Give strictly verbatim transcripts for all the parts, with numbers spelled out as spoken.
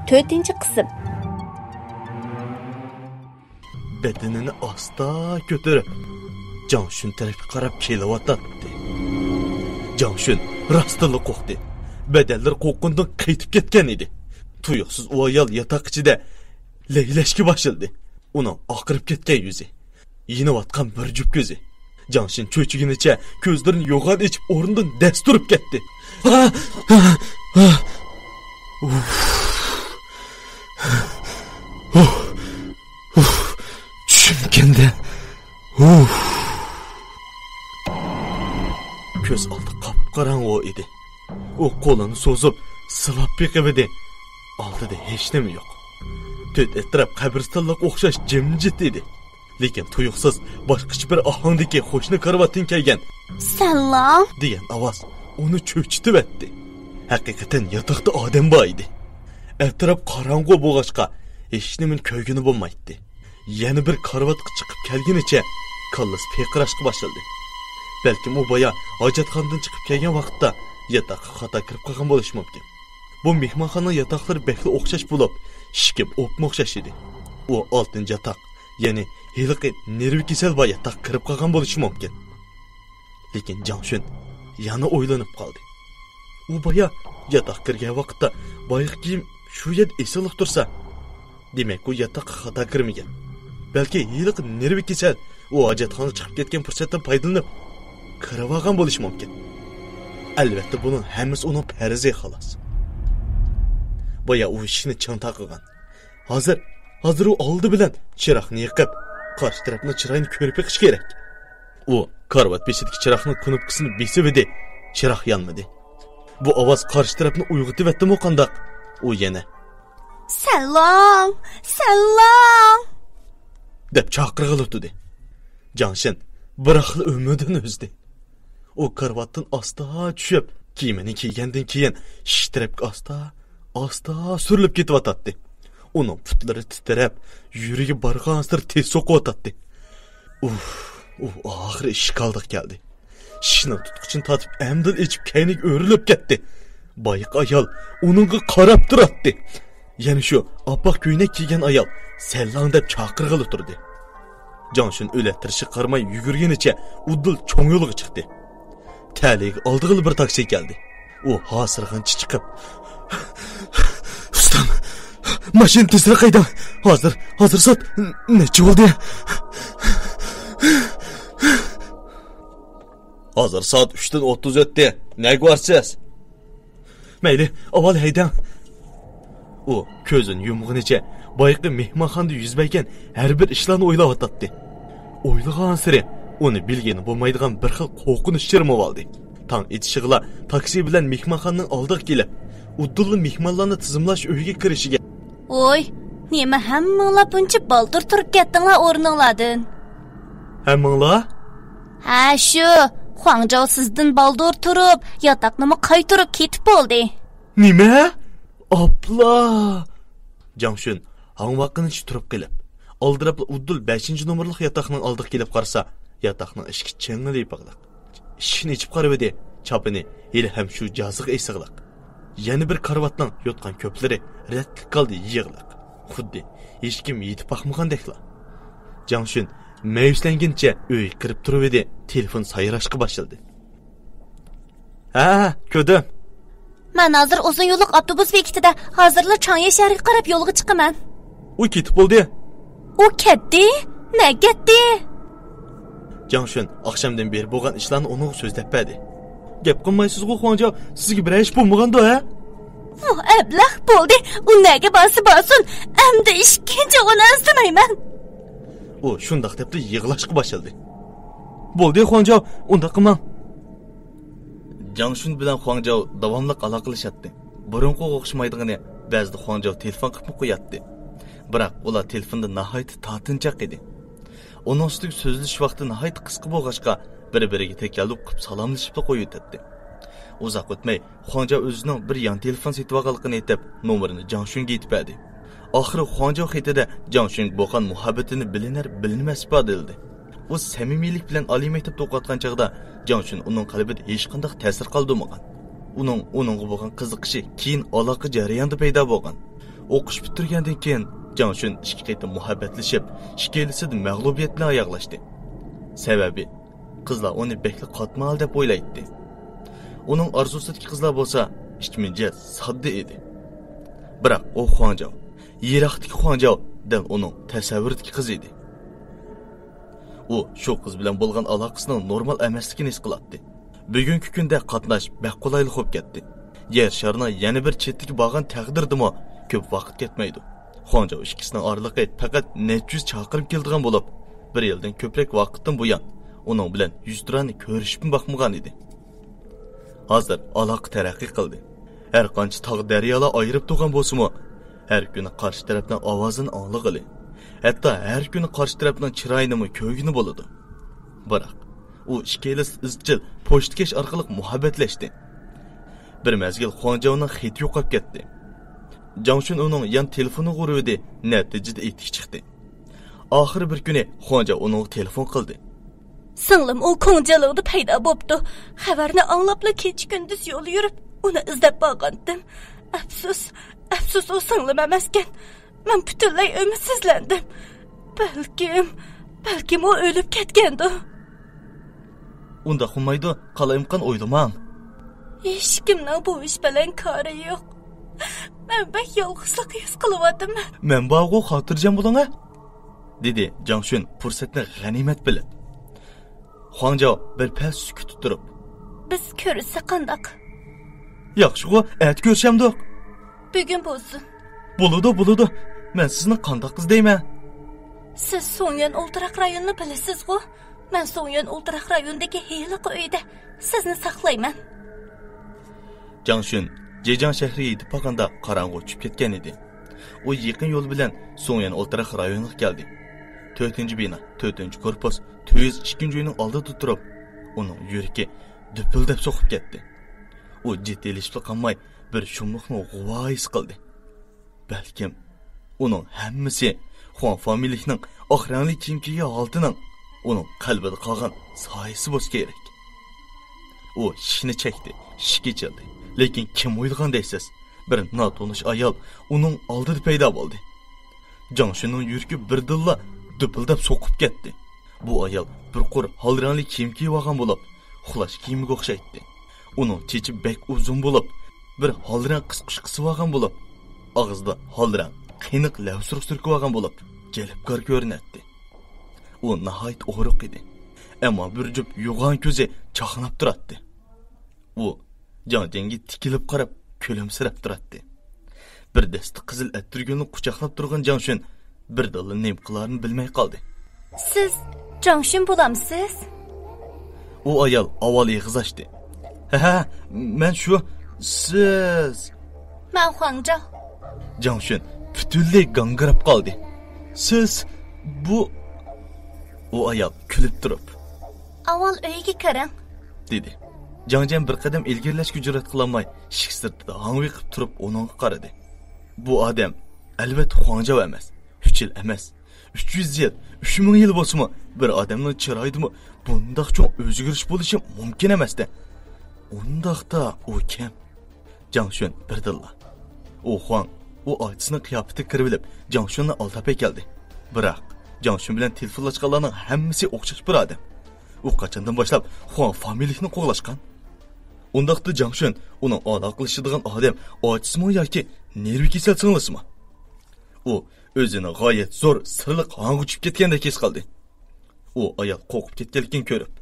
تۆتىنچى قىسىم. بەدىنىنى ئاستا كۆتۈرۈپ، جاڭشۈن تەرەپكە قاراپ كېلىۋاتاتتى. جاڭشۈن راستتىنلا قورقتى. بەدەنلىرى قورققىنىدىن قېتىپ كەتكەن ئىدى. تۇيۇقسىز ئۇ ئايال ياتاق ئىچىدە لەيلەشكە باشلىدى. ئۇنىڭ ئاقىرىپ كەتكەن يۈزى، يېنىۋاتقان بىر جۈپ كۆزى. جاڭشىن چۆچۈگىنىچە كۆزلىرىنى يوغان ئېچىپ، ئورنىدىن دەس تۇرۇپ كەتتى. ئا! ئا! ئا! ئۇف! ئۇف! ئۇف! چۈشۈمكەندە. ئۇف! كۆز ئالدى قاپقاراڭغۇ ئىدى. ئۇ قولىنى سوزۇپ، سىلاپ بېقىۋىدى. ئالدىدا ھېچنېمە يوق. تۆت ئەتراپ قەبرىستانلىققا ئوخشاش جىمجىت ئىدى. لېكىن تۇيۇقسىز باشقىچە بىر ئاھاڭدىكى قوشنا كارىۋاتتىن كەلگەن «سەلام» دېگەن ئاۋاز ئۇنى چۆچۈتۈۋەتتى. ھەقىقەتەن ياتاقتا ئادەم بار ئىدى. ئەتراپ قاراڭغۇ بولغاچقا، ھېچنېمىنى كۆرگىلى بولمايتتى. يەنە بىر كارىۋاتقا چىقىپ كەلگىنىچە كاللىسى پىرقىراشقا باشلىدى. بەلكىم ئۇ بايا ھاجەتخانىدىن چىقىپ كەلگەن ۋاقىتتا ياتاققا خاتا كىرىپ قالغان بولۇشى مۇمكىن. بۇ مېھمانخانىنىڭ ياتاقلىرى بەكلا ئوخشاش بولۇپ، ئىشىكى ئوپمۇ ئوخشاش ئىدى. ئۇ ئالتىنچى ياتاق، يەنى ھېلىقى نېرۋا كېسەل بار ياتاققا كىرىپ قالغان بولۇشى مۇمكىن. لېكىن جاڭشۈن يەنە ئويلىنىپ قالدى. ئۇ بايا ياتاققا كىرگەن ۋاقىتتا بايىقى كىيىم شۇ يەردە ئېسىلىپ تۇرسا، دېمەك، ئۇ ياتاققا خاتا كىرمىگەن. بەلكى ھېلىقى نېرۋا كېسەل ئۇ ھاجەتخانىغا چىقىپ كەتكەن پۇرسەتتىن پايدىلىنىپ كىرىۋالغان بولۇشى مۇمكىن. ئەلۋەتتە، بۇنىڭ ھەممىسى ئۇنىڭ پەرىزى، خالاس. بايا ئۇ ئىشىكنى چىڭ تاقىغان. ھازىر، ھازىر ئۇ ئالدى بىلەن چىراغنى يېقىپ، قارشى تەرەپنىڭ چىرايىنى كۆرۈپ بېقىشى كېرەك. ئۇ كارىۋات بېشىدىكى چىراغنىڭ كۇنۇپكىسىنى بېسىۋىدى، چىراغ يانمىدى. بۇ ئاۋاز قارشى تەرەپنى ئويغىتىۋەتتىمۇ قانداق؟ ئۇ يەنە «سەلام، سەلام!» دەپ چاقىرغىلى تۇردى. جاڭشىن بىراقلا ئۈمىدىنى ئۈزدى. ئۇ كارىۋاتتىن ئاستا چۈشۈپ، كىيىمىنى كىيگەندىن كېيىن ئىشىك تەرەپكە ئاستا، ئاستا سۈرۈلۈپ كېتىۋاتاتتى. ئۇنىڭ پۇتلىرى تىترەپ، يۈرىكى بارغانسېرى تېز سوقۇۋاتاتتى. ئۇھ، ئۇھ، ئاخىرى ئىشىك ئالدىغا كەلدى. ئىشىكنىڭ تۇتقۇچىنى تارتىپ، ئەمدىلا ئېچىپ، كەينىگە ئۆرۈلۈپ كەتتى. بايىقى ئايال ئۇنىڭغا قاراپ تۇراتتى. يەنە شۇ ئاپئاق كۆينەك كىيگەن ئايال سەللاڭ دەپ چاقىرغىلى تۇردى. جاڭشۈن ئۆلە تىرىشىغا قارىماي يۈگۈرگىنىچە ئۇدۇل چوڭ يولغا چىقتى. تەلىيىگە ئالدىغىلا بىر تاكسى كەلدى. ئۇ ھاسىرىغىنىچە چىقىپ، «ئۇستام، ماشىنا تېزرەك ھەيدەڭ. ھازىر، ھازىر سائەت نەچچە بولدى؟» «ھازىر سائەت ئۈچتىن ئوتتۇز ئۆتتى. نەگە بارىسىز؟» «مەيلى، ئاۋۋال ھەيدەڭ.» ئۇ كۆزىنى يۇمغىنىچە بايىقى مېھمانخانىدا يۈز بەرگەن ھەر بىر ئىشلارنى ئويلاۋاتاتتى. ئويلىغانسېرى ئۇنى بىلگىلى بولمايدىغان بىر خىل قورقۇنچ چىرمىۋالدى. تاڭ ئېتىشىغىلا تاكسى بىلەن مېھمانخانىنىڭ ئالدىغا كېلىپ، ئۇدۇللا مېھمانلارنى تىزىملاش ئۆيىگە كىرىشىگە. «ۋوي، نېمە ھەممىڭلار بۇنچە بالدۇر تۇرۇپ كەتتىڭلار ئورنۇڭلاردىن؟» «ھەممىڭلار؟» «ھە، شۇ. خۇاڭجاۋ سىزدىن بالدۇر تۇرۇپ، ياتاقنىمۇ قايتۇرۇپ كېتىپ بولدى.» «نېمە؟ ئاپلا!» جاڭشۈن ھاڭۋاققىنىچە تۇرۇپ قېلىپ، ئالدىراپلا ئۇدۇل بەشىنچى نومۇرلۇق ياتاقنىڭ ئالدىغا كېلىپ قارىسا، ياتاقنىڭ ئىشىكى چىڭلا يېپىقلىق. ئىشىكنى ئېچىپ قارىۋىدى، چاپىنى ھېلىھەم شۇ جازىغا ئېسىقلىق. يەنە بىر كارىۋاتنىڭ يوتقان كۆپلىرى رەتلىك ھالدا يېيىقلىق. خۇددى ھېچكىم يېتىپ باقمىغاندەكلا. جاڭشۈن مەيۈسلەنگىنىچە ئۆيگە كىرىپ تۇرۇۋىدى، تېلېفون سايراشقا باشلىدى. «ھە، كۆردۈم.» «مەن ھازىر ئۇزۇن يوللۇق ئاپتوبۇس بېكىتىدە، ھازىرلا چاڭيې شەھىرىگە قاراپ يولغا چىقىمەن.» «ئۇ كېتىپ بولدى.» «ئۇ كەتتى؟ نەگە كەتتى؟» جاڭشۈن ئاخشامدىن بېرى بولغان ئىشلارنى ئۇنىڭغا سۆزلەپ بەردى. «گەپ قىلمايسىزغۇ، خۇاڭجاۋ، سىزگە بىرەر ئىش بولمىغاندۇ، ھە؟» «ئۇ ئەبلەخ بولدى، ئۇ نەگە بارسا بارسۇن، ئەمدى ئىككىنچى ئۇنى ئىزدىمەيمەن.» ئۇ شۇنداق دەپلا يىغلاشقا باشلىدى. «بولدى، خۇاڭجاۋ، ئۇنداق قىلماڭ.» جاڭشۈن بىلەن خۇاڭجاۋ داۋاملىق ئالاقىلىشاتتى. بۇرۇنقىغا ئوخشىمايدىغىنى، بەزىدە خۇاڭجاۋ تېلېفون قىلىپمۇ قوياتتى. بىراق ئۇلار تېلېفوندا ناھايىتى تارتىنچاق ئىدى. ئۇنىڭ ئۈستىگە سۆزلىشىش ۋاقتى ناھايىتى قىسقا بولغاچقا، بىر-بىرىگە تەكەللۇپ قىلىپ سالاملىشىپلا قويۇۋېتەتتى. ئۇزاق ئۆتمەي، خۇاڭجاۋ ئۆزىنىڭ بىر يان تېلېفون سېتىۋالغانلىقىنى ئېيتىپ، نومۇرىنى جاڭشۈنگە ئېيتىپ بەردى. ئاخىرى خۇاڭجاۋ خېتىدە جاڭشۈنگە بولغان مۇھەببىتىنى بىلىنەر-بىلىنمەس ئىپادىلىدى. ئۇ سەمىمىيلىك بىلەن ئالىي مەكتەپتە ئوقۇۋاتقان چاغدا جاڭشۈن ئۇنىڭ قەلبىدە ھېچقانداق تەسىر قالدۇرمىغان. ئۇنىڭ ئۇنىڭغا بولغان قىزىقىشى كېيىن ئالاقە جەريانىدا پەيدا بولغان. ئوقۇش پۈتتۈرگەندىن كېيىن جاڭشۈن ئىككى قېتىم مۇھەببەتلىشىپ، ئىككىلىسىدە مەغلۇبىيەت بىلەن ئاياغلاشتى. سەۋەبى، قىزلار ئۇنى بەكلا قاتمال دەپ ئويلايتتى. ئۇنىڭ ئارزۇسىدىكى قىزلار بولسا ئىچ مۇنچە ساددا ئىدى. بىراق ئۇ خۇاڭجاۋ، يىراقتىكى خۇاڭجاۋ دەل ئۇنىڭ تەسەۋۋۇرىدىكى قىز ئىدى. ئۇ شۇ قىز بىلەن بولغان ئالاقىسىنىڭ نورمال ئەمەسلىكىنى ھېس قىلاتتى. بۈگۈنكى كۈندە قاتناش بەك قولايلىق بولۇپ كەتتى. يەر شارىنىڭ يەنە بىر چېتىگە بارغان تەقدىردىمۇ كۆپ ۋاقىت كەتمەيدۇ. خۇاڭجاۋ ئىككىسىنىڭ ئارىلىقى پەقەت نەچچە يۈز چاقىرىم كېلىدىغان بولۇپ، بىر يىلدىن كۆپرەك ۋاقىتتىن بۇيان ئۇنىڭ بىلەن يۈزتۇرانە كۆرۈشۈپمۇ باقمىغان ئىدى. ھازىر ئالاقە تەرەققىي قىلدى. ھەر قانچە تاغ دەريالار ئايرىپ تۇرغان بولسىمۇ، ھەر كۈنى قارشى تەرەپنىڭ ئاۋازىنى ئاڭلىغىلى، ھەتتا ھەر كۈنى قارشى تەرەپنىڭ چىرايىنىمۇ كۆرگىلى بولىدۇ. بىراق ئۇ ئىككىلىسى ئىزچىل پوچتىكەش ئارقىلىق مۇھەببەتلەشتى. بىر مەزگىل خۇاڭجاۋنىڭ خېتى يوقاپ كەتتى. جاڭشۈن ئۇنىڭ يان تېلېفونىغا ئۇرۇۋىدى، نەتىجىدە ئېتىك چىقتى. ئاخىرى بىر كۈنى خۇاڭجاۋ ئۇنىڭغا تېلېفون قىلدى. سىڭلىم ئۇ كۇڭجىلىڭدا پەيدا بوپتۇ. خەۋەرنى ئاڭلاپلا كېچە كۈندۈز يول يۈرۈپ، ئۇنى ئىزدەپ بارغانتىم. ئەپسۇس، ئەپسۇس، ئۇ سىڭلىم ئەمەسكەن. مەن پۈتۈنلەي ئۈمىدسىزلەندىم. بەلكىم، بەلكىم ئۇ ئۆلۈپ كەتكەندۇ. ئۇنداق بولمايدۇ، قالايمىقان ئويلىماڭ. ھېچكىمنىڭ بۇ ئىش بىلەن كارى يوق. مەن بەك يالغۇزلۇق ھېس قىلىۋاتىمەن. مەن بارغۇ، خاتىرجەم بولۇڭ ھە، دېدى جاڭشۈن پۇرسەتنى غەنىيمەت بىلىپ. خۇاڭجاۋ بىر پەس سۈكۈتتە تۇرۇپ، بىز كۆرۈشسە قانداق؟ ياخشىغۇ، ئەتە كۆرۈشەمدۇق؟ بۈگۈن بولسۇن. بولىدۇ، بولىدۇ. مەن سىزنى قانداق ئىزدەيمەن؟ سىز سۇڭيۈەن ئولتۇراق رايونىنى بىلىسىزغۇ؟ مەن سۇڭيۈەن ئولتۇراق رايونىدىكى ھېلىقى ئۆيدە سىزنى ساقلايمەن. جاڭشۈن جېجياڭ شەھىرىگە يېتىپ بارغاندا قاراڭغۇ چۈشۈپ كەتكەن ئىدى. ئۇ يېقىن يول بىلەن سۇڭيۈەن ئولتۇراق رايونىغا كەلدى. تۆتىنچى بىنا، تۆتىنچى كورپۇس، تۆت يۈز ئىككىنچى ئۆينىڭ ئالدىدا تۇرۇپ، ئۇنىڭ يۈرىكى دۈپۈلدەپ سوقۇپ كەتتى. ئۇ جىددىيلىشىپلا قالماي، بىر شۇملۇقنى غۇۋا ھېس قىلدى. بەلكىم ئۇنىڭ ھەممىسى خۇاڭ فامىلىكنىڭ ئاق رەڭلىك كىيىم كىيگەن ھالىتىنىڭ ئۇنىڭ قەلبىدە قالغان سايىسى بولسا كېرەك. ئۇ ئىشىكنى چەكتى، ئىشىك ئېچىلدى. لېكىن كىم ئويلىغان دەيسىز، بىر ناتونۇش ئايال ئۇنىڭ ئالدىدا پەيدا بولدى. جاڭشۈننىڭ يۈرىكى بىردىنلا دۈپۈلدەپ سوقۇپ كەتتى. بۇ ئايال بىر قۇر ھال رەڭلىك كىيىم كىيىۋالغان بولۇپ، ئۇخلاش كىيىمىگە ئوخشايتتى. ئۇنىڭ چېچى بەك ئۇزۇن بولۇپ، بىر ھال رەڭ قىسقۇچ قىسىۋالغان بولۇپ، ئاغزىدا ھال رەڭ قېنىق لەۋسۇرۇق سۈركىۋالغان بولۇپ، جەلپكار كۆرۈنەتتى. ئۇ ناھايىتى ئورۇق ئىدى. ئەمما بىر جۈپ يوغان كۆزى چاقناپ تۇراتتى. ئۇ جاڭ جيەنگە تىكىلىپ قاراپ، كۈلۈمسىرەپ تۇراتتى. بىر دەستە قىزىل ئەتىرگۈلنى قۇچاقلاپ تۇرغان جاڭشۈن بىردىنلا نېمە قىلارىنى بىلمەي قالدى. سىز جاڭشۈن بولامسىز؟ ئۇ ئايال ئاۋۋال ئېغىز ئاچتى. ھە، ھە، مەن شۇ، سىز. مەن خۇاڭجاۋ. جاڭشۈن پۈتۈنلەي گاڭگىراپ قالدى. سىز بۇ. ئۇ ئايال كۈلۈپ تۇرۇپ، ئاۋۋال ئۆيگە كىرىڭ، دېدى. جاڭ جيەن بىر قەدەم ئىلگىرىلەشكە جۈرئەت قىلالماي، ئىشىك سىرتىدا ھاڭۋېقىپ تۇرۇپ ئۇنىڭغا قارىدى. بۇ ئادەم ئەلۋەتتە خۇاڭجاۋ ئەمەس. ئۈچ يىل ئەمەس، ئۈچ يۈز يىل، ئۈچ مىڭ يىل بولسىمۇ، بىر ئادەمنىڭ چىرايىدىمۇ بۇنداق چوڭ ئۆزگىرىش بولۇشى مۇمكىن ئەمەستە. ئۇنداقتا ئۇ كىم؟ جاڭشۈن بىردىنلا. ئۇ خۇاڭ، ئۇ ئاچىسىنىڭ قىياپىتىگە كىرىۋېلىپ، جاڭشۈننى ئالداپ ئەكەلدى. بىراق، جاڭشۈن بىلەن تېلېفونلاشقانلارنىڭ ھەممىسى ئوخشاش بىر ئادەم. ئۇ قاچاندىن باشلاپ خۇاڭ فامىلىكنى قوغلاشقان؟ ئۇنداقتا جاڭشۈن ئۇنىڭ ئالاقىلىشىدىغان ئادەم ئاچىسىمۇ ياكى نېرۋا كېسەل سىڭلىسىمۇ؟ ئۇ ئۆزىنى غايەت زور سىرلىق ھاڭغا چۈشۈپ كەتكەندەك ھېس قىلدى. ئۇ ئايال قورقۇپ كەتكەنلىكىنى كۆرۈپ.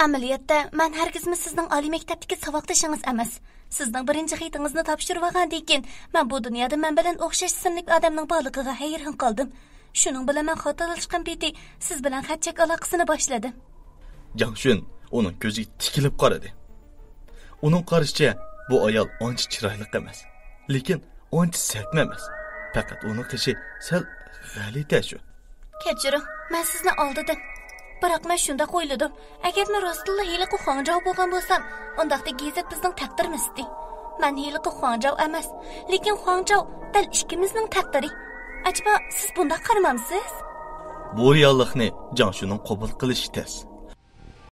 ئەمەلىيەتتە، مەن ھەرگىزمۇ سىزنىڭ ئالىي مەكتەپتىكى ساۋاقدىشىڭىز ئەمەس. سىزنىڭ بىرىنچى خېتىڭىزنى تاپشۇرۇۋالغاندىن كېيىن، مەن بۇ دۇنيادا مەن بىلەن ئوخشاش ئىسىملىك ئادەمنىڭ بارلىقىغا ھەيران قالدىم. شۇنىڭ بىلەن مەن خاتالاشقان پېتى سىز بىلەن خەت-چەك ئالاقىسىنى باشلىدىم. جاڭشۈن ئۇنىڭ كۆزىگە تىكىلىپ قارىدى. ئۇنىڭ قارىشىچە، بۇ ئايال ئانچە چىرايلىق ئەمەس، لېكىن ئانچە سەتمۇ ئەمەس. پەقەت ئۇنىڭ قېشى سەل غەلىتە شۇ. كەچۈرۈڭ، مەن سىزنى ئالدىدىم. بىراق مەن شۇنداق ئويلىدىم، ئەگەر مەن راستتىنلا ھېلىقى خۇاڭجاۋ بولغان بولسام، ئۇنداقتا گېزىت بىزنىڭ تەقدىرىمىزدى. مەن ھېلىقى خۇاڭجاۋ ئەمەس، لېكىن خۇاڭجاۋ دەل ئىككىمىزنىڭ تەقدىرى. ئەجەبا، سىز بۇنداق قارىمامسىز؟ بۇ رېئاللىقنى جاڭشۈننىڭ قوبۇل قىلىشى تەس.